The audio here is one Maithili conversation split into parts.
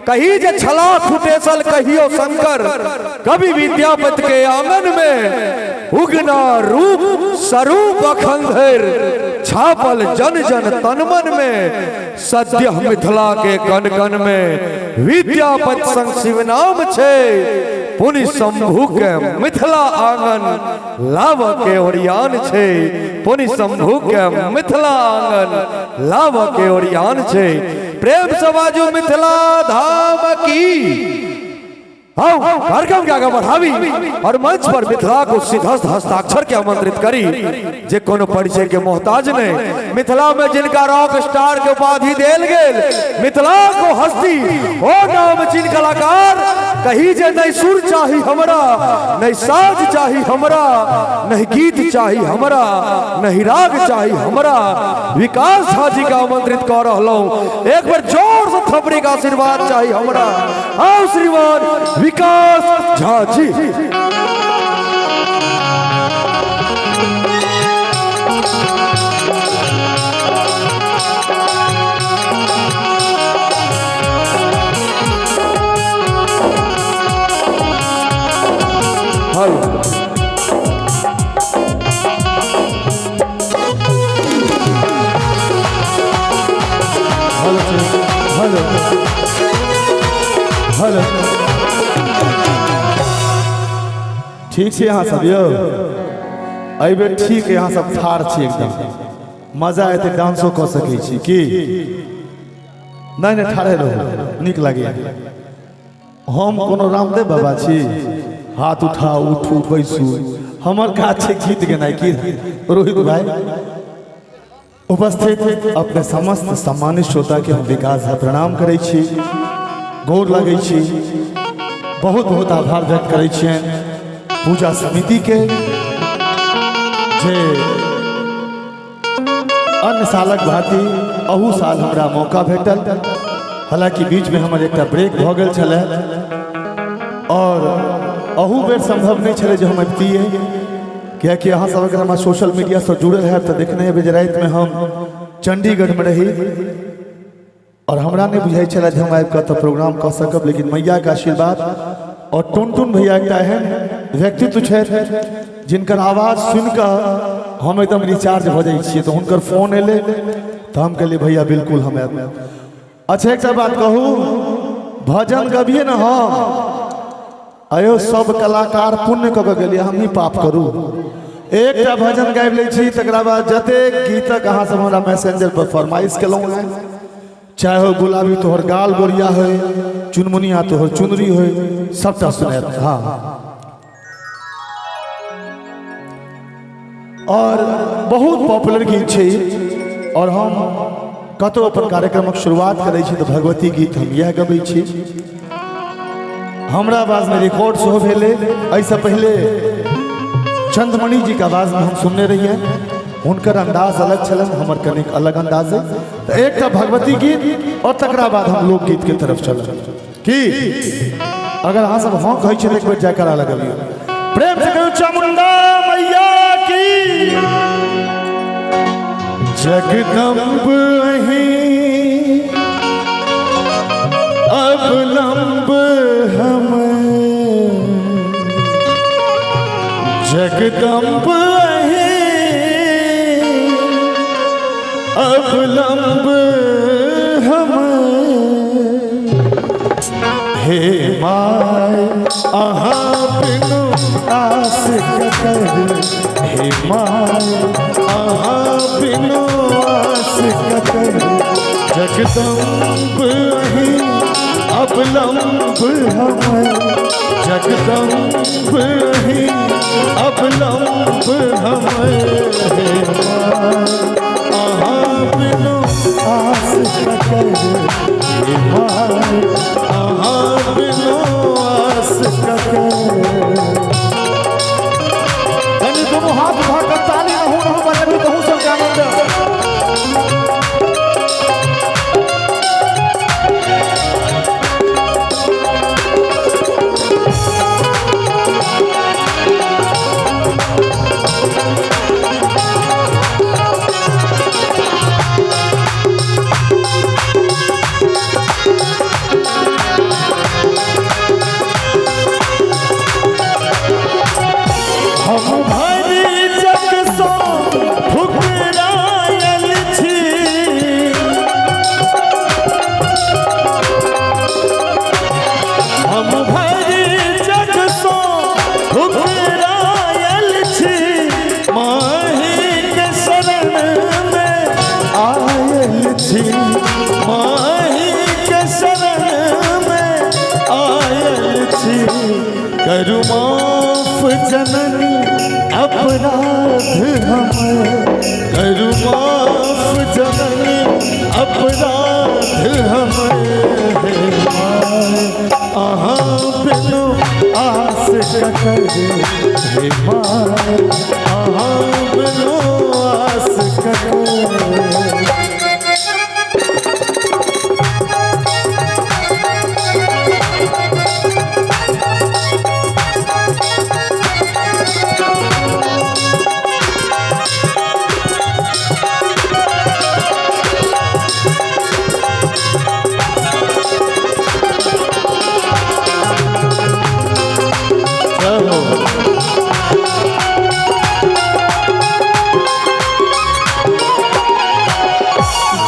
कही जे छला खुटेसल कहियो शंकर कवि विद्यापति के आंगन में उगना रूप स्वरूप अखन धरि छापल जन जन तन मन में सद्य मिथिला के कन कन में विद्यापति संग शिव नाम छै पुनि शंभु के मिथिला आंगन लाभ के ओरियान छै पुनि शंभु के मिथिला आंगन लाभ के ओरियान छै। प्रेम से बाजू मिथिला धाम की। आओ कार्यक्रम के आगे बढ़ावी और मंच पर मिथिला को सिद्धस्त हस्ताक्षर के आमंत्रित करी, जे कोनो परिचय के मोहताज नहीं, मिथिला में जिनका रॉक स्टार के उपाधि देल गेल, मिथिला को हस्ती ओ नाम जिन कलाकार, कही जे नहीं सुर चाही हमरा, नहीं साज चाही हमरा, नहीं गीत चाही हमरा, नहीं राग चाही हमरा। विकास झा जी का आमंत्रित कर रहलहुं, एक बार जोर से थपड़ी का आशीर्वाद चाही हमरा। आओ श्रीमान विकास Jha ji. Hello hello hello, ठीक छी अहाँ सब यौ? एहिबेर ठीक अहाँ सब ठाढ़ छी, एकदम मजा एतै, डांसो कऽ सकै छी की? नहि नहि, ठाढ़े रहू, नीक लागैए। हम कोनो रामदेव बाबा छी? हाथ उठाउ, उठू, बैसू, हमर काज छै गीत गेनाइ। की रोहित भाई? उपस्थित अपने समस्त सम्मानित श्रोता के हम विकास झा प्रणाम करै छी, गोर लगै छी, बहुत बहुत आभार व्यक्त करै छियनि पूजा समिति के, जे अन्य सालक भांति अहू साल हमरा मौका भेटल। हालांकि बीचमे हमर एकटा ब्रेक भऽ गेल छलै और अहू बेर संभव नहि छलै जे हम अबितियै, कियाकि अहाँ सब अगर हमरा सोशल मीडियासँ जुड़ल हैब तऽ देखने हेबै जे रातिमे हम चंडीगढ़मे रही और हमरा नहि बुझाइ छलै जे हम आबि कऽ एतऽ प्रोग्राम कऽ सकब, लेकिन मैयाके आशीर्वाद और टुनटुन भैया एकटा एहन व्यक्तित्व छथि जिनकर आवाज सुनिकऽ हम एकदम रिचार्ज भऽ जाइ छियै। तऽ हुनकर फोन एलै तऽ हम कहलियै भैया बिल्कुल हम आयब। अच्छा एकटा बात कहू, भजन गबिए ने हम? अयो सब कलाकार पुण्य कऽ के गेलियै, हमही पाप करू? एकटा भजन गाबि लै छी, तकरा बाद जतेक गीतक अहाँ सब हमरा मैसेंजर पर फरमाइश केलहुँ हेँ, चाहे हो गुलाबी तोहर गाल गोरिया होय, चुनमुनिया तोहर चुनरी होय, सबटा सुनायब। हाँ, और बहुत पॉपुलर गीत छै और हम कतहु अपन कार्यक्रमक शुरुआत करै छी तऽ भगवती गीत हम इएह गबै छी। हमरा आवाजमे रिकॉर्ड सेहो भेलै। एहिसँ पहिले चंद्रमणि जीके आवाजमे हम सुनने रहियै, हुनकर अंदाज अलग छलनि, हमर कनिक अलग अंदाज अइ। तऽ एकटा भगवती गीत और तकरा बाद हम लोकगीतके तरफ चलब। की अगर अहाँ सब हाँ कहै छियै तऽ एक बेर जयकारा लगबियौ, प्रेम से कहियौ चामुंडा मैया की। जगदम्ब अहीं अवलंब हम, जगदम्ब अहीं अवलंब हम, हे my अहाँ बिनु आस ककर, हे my अहाँ बिनु आस ककर, जगदम्ब अहीं अवलंब हम, जगदम्ब अहीं अवलंब हम, हे my अहाँ बिनु आस ककर, हे my अहाँ बिनु आस ककर। कनि दुनू हाथ उठा कऽ ताली नहु नहु बजबी तहु सबके आनंद। करू माफ जननी अपराध हमर, करू माफ जननी अपराध हमर। हे my अहाँ बिनु आस ककर, हे my अहाँ बिनु आस ककर।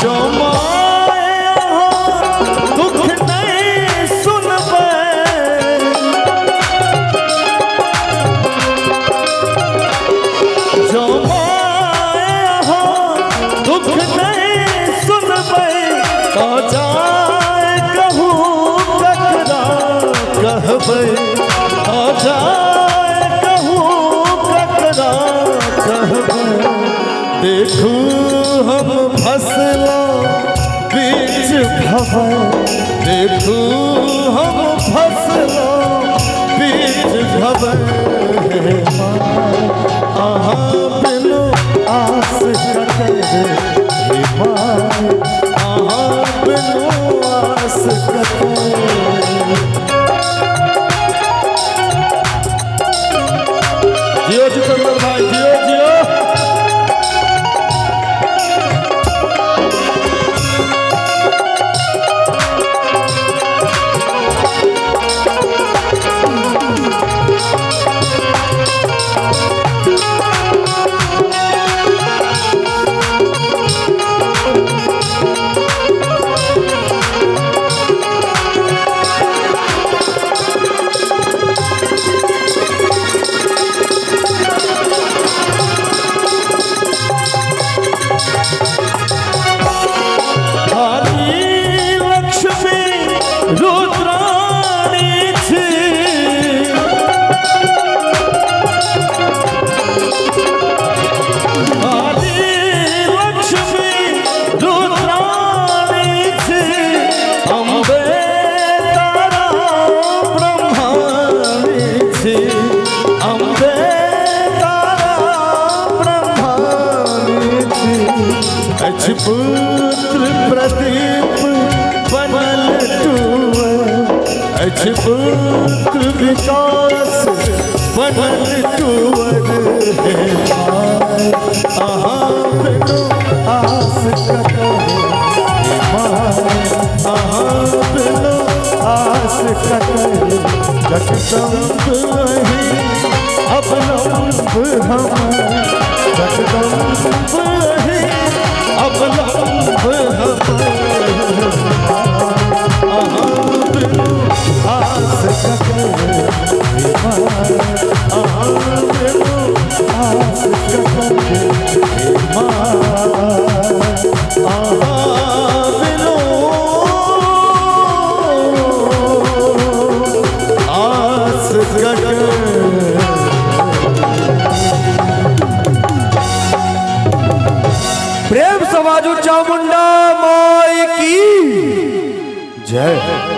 जो my दुख नहीं सुनबै, जो my दुख नहीं सुनबै, तो जाय कहूँ ककरा कहबै, तो जाय कहूँ ककरा कहबै। देखू हम फसला बीच भवन, देखू हम फसला बीच भवन। हे my अहाँ बिनु आस ककर, हे my अहाँ बिनु आस ककर। जियो जितेंद्र भाई, जियो जियो। हरि लक्ष्मी रुद्राणी छी, हरि लक्ष्मी रुद्राणी छी, अम्बे तारा ब्रह्माणी छी, अम्बे तारा ब्रह्माणी छी। अछि पुत्र प्रदीप बनल टूअर, अछि पुत्र विकास बनल टूअर। हे my अहाँ बिनु आस ककर, हे my अहाँ बिनु आस ककर। जगदम्ब अहीं अवलम्ब हमर, जगदम्ब अहीं अवलम्ब हमर। अहाँ बिनु आस ककर, हे my अहाँ बिनु आस ककर। हे my अहाँ बिनु आस ककर। प्रेम समाजू चामुंडा माई की जय।